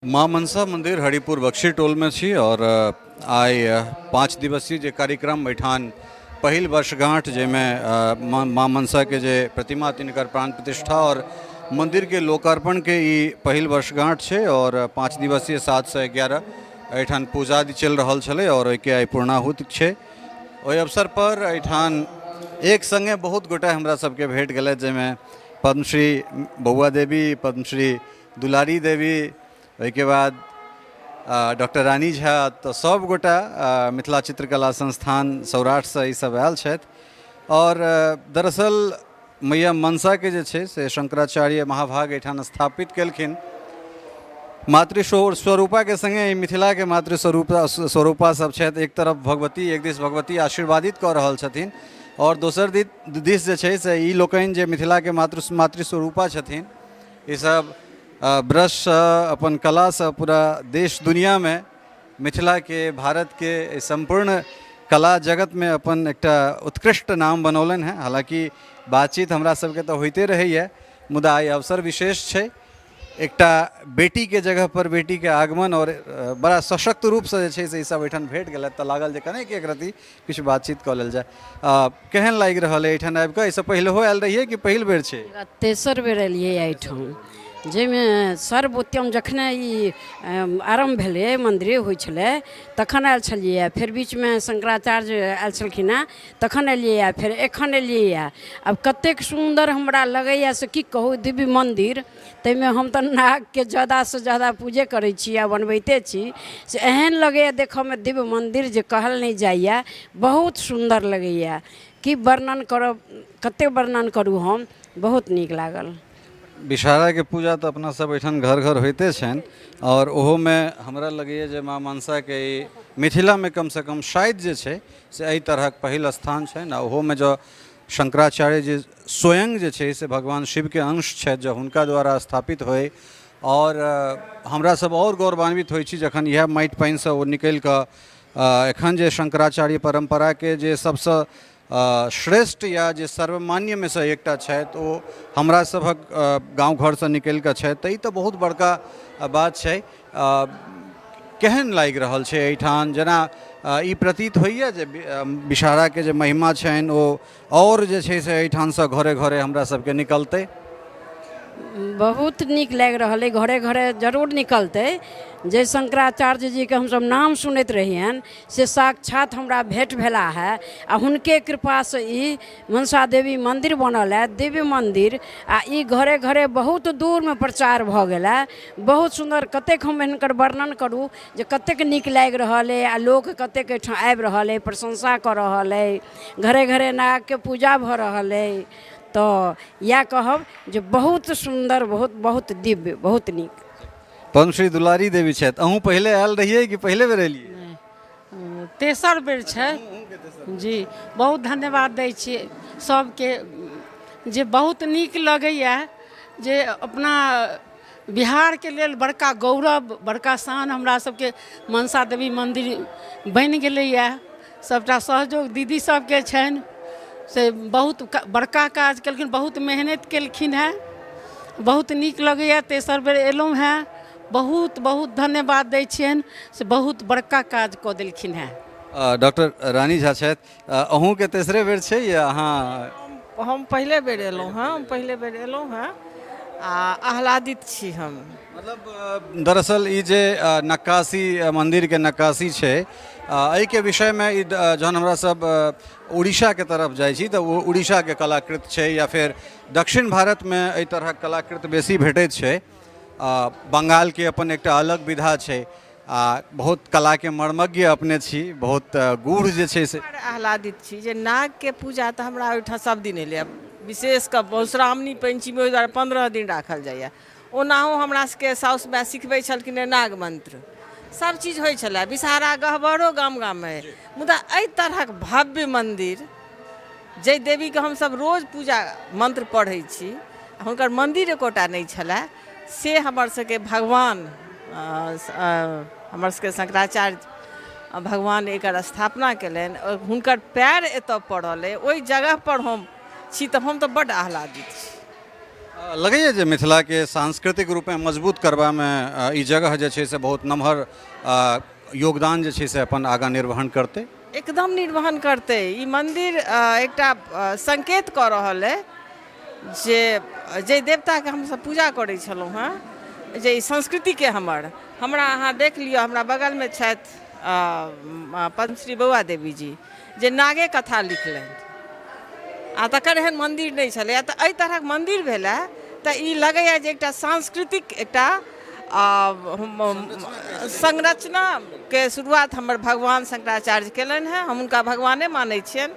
माँ मनसा मंदिर हरिपुर बक्सी टोलमे छी आओर आइ 5 दिवसीय जे कार्यक्रम एहिठाम पहिल वर्षगाँठ जाहिमे माँ मनसाके जे प्रतिमा तिनकर प्राण प्रतिष्ठा आओर मन्दिरके लोकार्पणके ई पहिल वर्षगाँठ छै आओर 5 दिवसीय 7 से 11 एहिठाम पूजा आदि चलि रहल छलै आओर ओहिके आइ पूर्णाहुति छै। ओहि अवसरपर एहिठाम एक सङ्गे बहुत गोटे हमरा सबके भेट गेलथि, जाहिमे पद्मश्री बौआ देवी, पद्मश्री दुलारी देवी, ओहिके बाद डॉक्टर रानी झा, तऽ सब गोटा मिथिला चित्रकला संस्थान सौराठसँ ई सब आयल छथि। आओर दरअसल मैया मनसाके जे छै से शंकराचार्य महाभाग एहिठाम स्थापित केलखिन। मातृ स्वरूपाके सङ्गे ई मिथिलाके मातृ स्वरूपा सब छथि। एक तरफ भगवती, एक दिस भगवती आशीर्वादित कऽ रहल छथिन आओर दोसर दिस जे छै से ई लोकनि जे मिथिलाके मातृ स्वरूपा छथिन, ईसब ब्रशसँ अपन कलासँ पूरा देश दुनिआमे मिथिलाके, भारतके सम्पूर्ण कला जगतमे अपन एकटा उत्कृष्ट नाम बनौलनि हेँ। हालाँकि बातचीत हमरा सबके तऽ होइते रहैए, मुदा आइ अवसर विशेष छै, एकटा बेटीके जगहपर बेटीके आगमन आओर बड़ा सशक्त रूपसँ जे छै से ईसब एहिठाम भेट गेलथि, तऽ लागल जे कनेक एक रत्ती किछु बातचीत कऽ लेल जाय। केहन लागि रहल अइ एहिठाम आबि कऽ? एहिसँ पहिलहो आयल रहियै कि पहिल बेर छै? तेसर बेर एलियै एहिठाम, जाहिमे सर्वोत्तम जखने ई आरम्भ भेलै, मन्दिरे होइ छलै, तखन आयल छलियै। फेर बीचमे शंकराचार्य आयल छलखिन हेँ, तखन एलियै। फेर एखन एलियै। आब कतेक सुन्दर हमरा लगैए से की कहू, दिव्य मन्दिर। ताहिमे हम तऽ नागके जादासँ जादा पूजे करै छी आ बनबैते छी। से एहन लगैए देखऽमे दिव्य मन्दिर जे कहल नहि जाइए। बहुत सुन्दर लगैए, की वर्णन करब, कतेक वर्णन करू हम। बहुत नीक लागल। विषहराके पूजा तऽ अपना सब एहिठाम घर घर होइते छनि आओर ओहोमे हमरा लगैए जे माँ मनसाके ई मिथिलामे कमसँ कम शायद जे छै से एहि तरहक पहिल स्थान छनि। आ ओहोमे जँ शंकराचार्य जे स्वयं जे छै से भगवान शिवके अंश छथि, जँ हुनका द्वारा स्थापित होइ आओर हमरा सब आओर गौरवान्वित होइ छी जखन इएह माटि पानिसँ ओ निकलि कऽ एखन जे शंकराचार्य परम्पराके जे सबसँ श्रेष्ठ या जे सर्वमान्यमे सँ एकटा छथि, ओ हमरा सभक गाँव घरसँ निकलि कऽ छथि, तऽ ई तऽ बहुत बड़का बात छै। केहन लागि रहल छै एहिठाम? जेना ई प्रतीत होइए जे विषहराके जे महिमा छनि ओ आओर जे छै से एहिठामसँ घरे घरे हमरा सबके निकलतै? बहुत नीक लागि रहल अइ। घरे घरे जरूर निकलतै। जे शंकराचार्य जीके हमसब नाम सुनैत रहियनि से साक्षात हमरा भेँट भेला हे आ हुनके कृपासँ ई मनसा देवी मन्दिर बनल है, दिव्य मन्दिर। आ ई घरे घरे बहुत दूरमे प्रचार भऽ गेल है। बहुत सुन्दर, कतेक हम हिनकर वर्णन करू जे कतेक नीक लागि रहल अइ आ लोक कतेक एहिठाम आबि रहल अइ, प्रशंसा कऽ रहल अइ। घरे घरे नागके पूजा भऽ रहल अइ। तऽ इएह कहब जे बहुत सुन्दर, बहुत बहुत दिव्य, बहुत नीक। पद्मश्री दुलारी देवी छथि। अहूँ पहिले आयल रहियै कि पहिले बेर एलियै? तेसर बेर छै जी। बहुत धन्यवाद दै छियै सबके जे बहुत नीक लगैए जे अपना बिहारके लेल बड़का गौरव, बड़का शान हमरा सबके मनसा देवी मन्दिर बनि गेलैए। सबटा सहयोग दीदी सबके छनि, से बहुत बड़का काज केलखिन, बहुत मेहनति केलखिन हेँ। बहुत नीक लगैए। तेसर बेर एलहुँ हेँ। बहुत बहुत धन्यवाद दै छियनि से बहुत बड़का काज कऽ देलखिन हेँ। डॉक्टर रानी झा छथि। अहूँके तेसरे बेर छै या अहाँ? हम पहिले बेर एलहुँ हेँ। हम पहिले बेर एलहुँ हेँ आ आह्लादित छी हम। मतलब दरअसल ई जे नक्काशी, मन्दिरके नक्काशी छै, एहिके विषयमे ई जहन हमरा सब उड़ीसाके तरफ जाइ छी तऽ ओ उड़ीसाके कलाकृत छै या फेर दक्षिण भारतमे एहि तरहक कलाकृत बेसी भेटैत छै। बंगालके अपन एकटा अलग विधा छै आ बहुत कलाके मर्मज्ञ अपने छी, बहुत गूढ़ जे छै से। बड़ आह्लादित छी जे नागके पूजा तऽ हमरा ओहिठाम सब दिन एलैए, विशेष कऽ मधुश्रावणी पञ्चमी, ओहि दुआरे 15 दिन राखल जाइए। ओनाहो हमरा सबके साउस माय सिखबै छलखिन हेँ नाग मन्त्र, सब चीज होइ छलै, विषहारा गहबरो गाम गाममे, मुदा एहि तरहक भव्य मन्दिर, जाहि देवीके हमसब रोज पूजा मन्त्र पढ़ै छी, हुनकर मन्दिर एकोटा नहि छलै, से हमर सबके भगवान, हमर सबके शंकराचार्य भगवान एकर स्थापना केलनि आओर हुनकर पयर एतऽ पड़ल अइ, ओहि जगहपर हम छी, तऽ हम तऽ बड्ड आह्लादित छी। लगैए जे मिथिलाके सांस्कृतिक रूपे मजबूत करबामे ई जगह जे छै से बहुत नमहर योगदान जे छै से अपन आगाँ निर्वहन करतै। एकदम निर्वहन करतै। ई मन्दिर एकटा संकेत कऽ रहल अइ जे जाहि देवताके हमसभ पूजा करै छलहुँ हेँ, जे ई संस्कृतिके हमर, हमरा अहाँ देख लिअ, हमरा बगलमे छथि पद्मश्री बौआ देवी जी, जे नागे कथा लिखलनि, आ तकर एहन मन्दिर नहि छलैए। तऽ एहि तरहक मन्दिर भेलए तऽ ई लगैए जे एकटा सांस्कृतिक एकटा संरचनाके शुरुआत हमर भगवान शंकराचार्य केलनि हेँ। हम हुनका भगवाने मानै छियनि।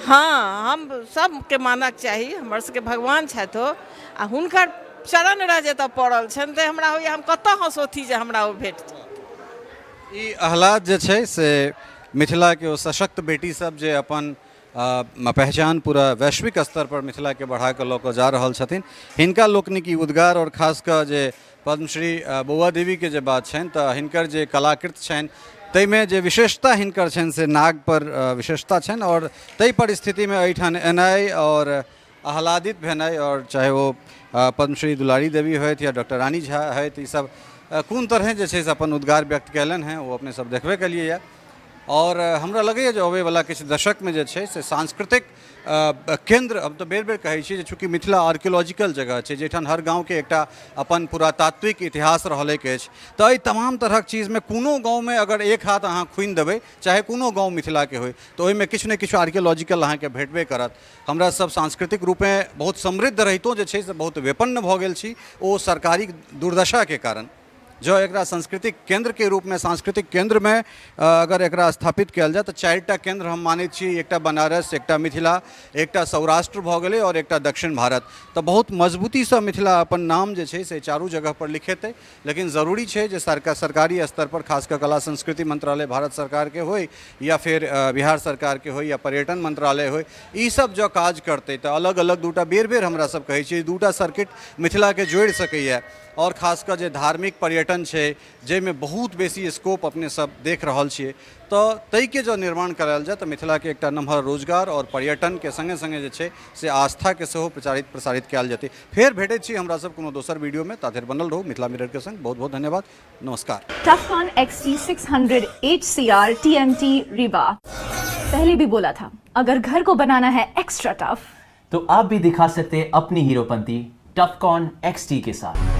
हँ, हम सबके मानक चाही, हमर सबके भगवान छथि ओ, आ हुनकर चरण रज एतऽ पड़ल छनि, तऽ हमरा होइए हम कतऽ हँसोथी जे हमरा ओ भेट। ई आह्लाद जे छै से मिथिलाके ओ सशक्त बेटी सब जे अपन पहचान पूरा वैश्विक स्तर पर मिथिलाके बढ़ा कऽ लऽ कऽ जा रहल छथिन, हिनका लोकनिक ई उद्गार आओर खास कऽ जे पद्मश्री बौआ देवीके जे बात छनि, तऽ हिनकर जे कलाकृत छनि ताहिमे जे विशेषता हिनकर छनि से नागपर विशेषता छनि, आओर ताहि परिस्थितिमे एहिठाम एनाइ आओर आह्लादित भेनाइ, आओर चाहे ओ पद्मश्री दुलारी देवी होथि या डॉक्टर रानी झा होथि, ईसब कोन तरहे जे छै से अपन उद्गार व्यक्त कयलनि हेँ ओ अपने सब देखबे केलियै। आओर हमरा लगैए जे अबैवला किछु दशकमे जे छै से सांस्कृतिक केन्द्र, हम तऽ बेर बेर कहै छी जे चूँकि मिथिला आर्कियोलॉजिकल जगह छै, जाहिठाम हर गाँवके एकटा अपन पुरातात्विक इतिहास रहलैक अछि, तऽ एहि तमाम तरहक चीजमे कोनो गाँवमे अगर एक हाथ अहाँ खुनि देबै, चाहे कोनो गाँव मिथिलाके होइ, तऽ ओहिमे किछु ने किछु आर्कियोलॉजिकल अहाँके भेटबे करत। हमरा सब सांस्कृतिक रूपेँ बहुत समृद्ध रहितो जे छै से बहुत विपन्न भऽ गेल छी, ओ सरकारी दुर्दशाके कारण। जँ एकरा सांस्कृतिक केन्द्रके रूपमे, सांस्कृतिक केन्द्रमे अगर एकरा स्थापित कयल जाय तऽ 4टा केन्द्र हम मानै छी, एकटा बनारस, एकटा मिथिला, एकटा सौराष्ट्र भऽ गेलै आओर एकटा दक्षिण भारत। तऽ बहुत मजबूतीसँ मिथिला अपन नाम जे छै से चारू जगहपर लिखेतै, लेकिन जरूरी छै जे सरकारी स्तरपर खास कऽ कला संस्कृति मंत्रालय भारत सरकारके होइ या फेर बिहार सरकारके होइ या पर्यटन मंत्रालय होइ, ई सब जँ काज करतै तऽ अलग अलग दूटा, बेर बेर हमरा सब कहै छियै, दूटा सर्किट मिथिलाके जोड़ि सकैए। आओर खास कऽ जे धार्मिक पर्यटन छै जाहिमे बहुत बेसी स्कोप अपने सब देख रहल छियै, तऽ ताहिके जँ निर्माण करायल जाय तऽ मिथिलाके एकटा नमहर रोजगार आओर पर्यटनके सङ्गे सङ्गे जे छै से आस्थाके सेहो प्रचारित प्रसारित कयल जेतै। फेर भेटैत छी हमरा सब कोनो दोसर वीडियोमे, ता धरि बनल रहू मिथिला मिररके सङ्ग। बहुत बहुत धन्यवाद, नमस्कार। Tufcon XT600 HCR TMT Rewa। पहले भी बोला था, अगर घर को बनाना है एक्स्ट्रा टफ तो आप भी दिखा सकते हैं अपनी हीरोपंती टफकॉन XT के साथ।